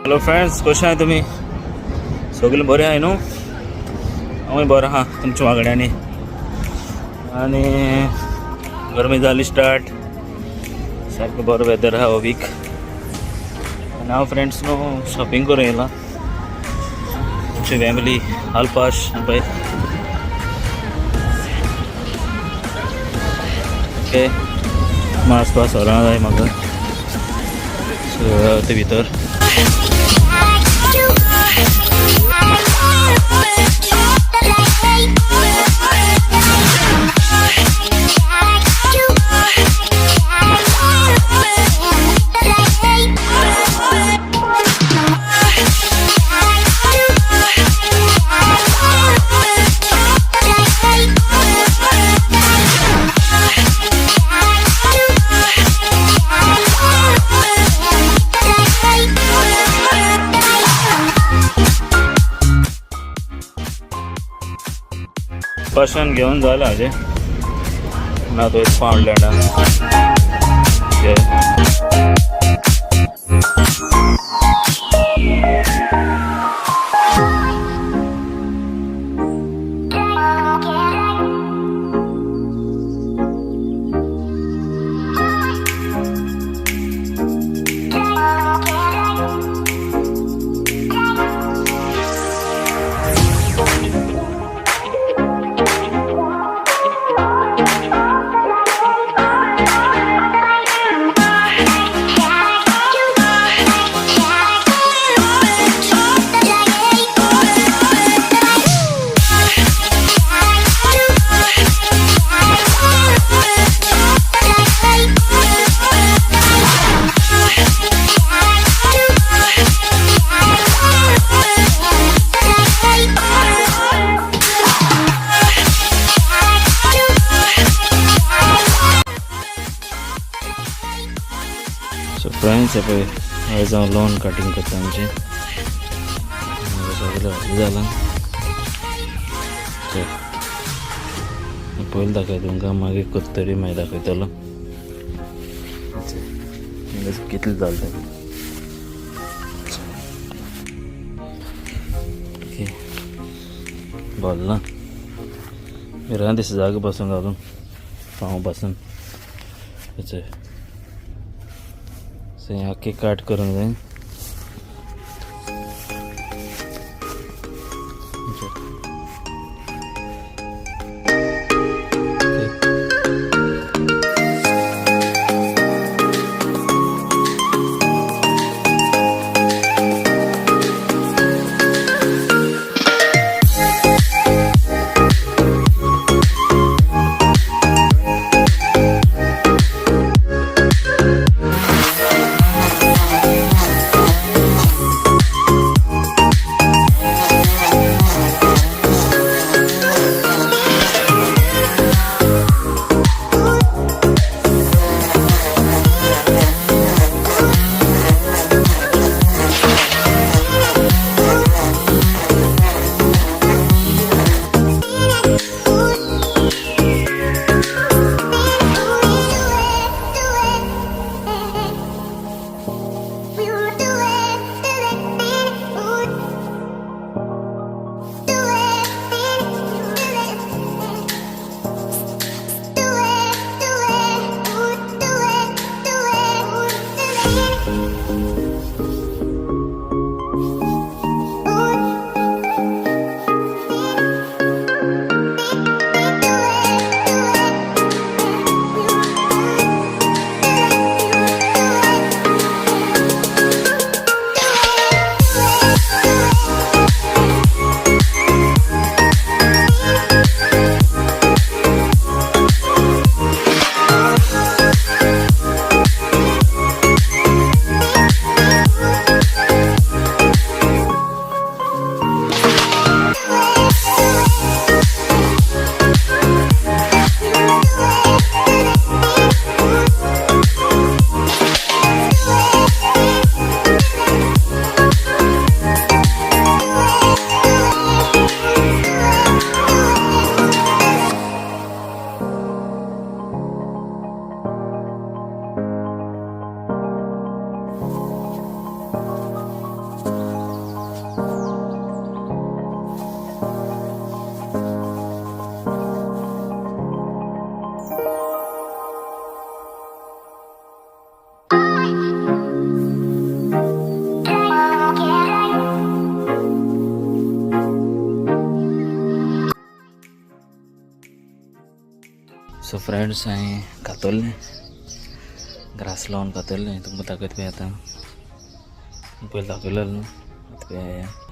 Hello friends, कशें आहाय तुमी? सगळीं बरें आहाय न्हू? हांवूय बरो आहा तुमच्या वांगड्यांनी. आनी गरमी जाली स्टार्ट, सारको बरो वेदर आहा हो वीक. आनी हांव फ्रेंड्स न्हू शॉपिंग करूं येयला तुमची फॅमिली आलपाश पळय. ओके, मास पास व्हरां जाय म्हाका. सो ते भितर पाशान घेवन जालें हाजें ना तो एक पावंड ओके. सो फ्रेंड्स, पळय आयज हांव लॉन कटिंग करता आमचें. सगळें व्हडलें जालां. पयलीं दाखयता तुमकां, मागीर करतरी मागीर दाखयतलो कितलें जालें तें. ओके, भरलां मिरां दिसता जागो पासून घालून पांव पासून. सो हें आख्खें काट करूंक जाय. सो फ्रेंड्स, हांवें कातरलें, ग्रास लावन कातरलें. तुमकां दाखयता पळय आतां. पयलीं दाखयलें न्हू, आतां पळय.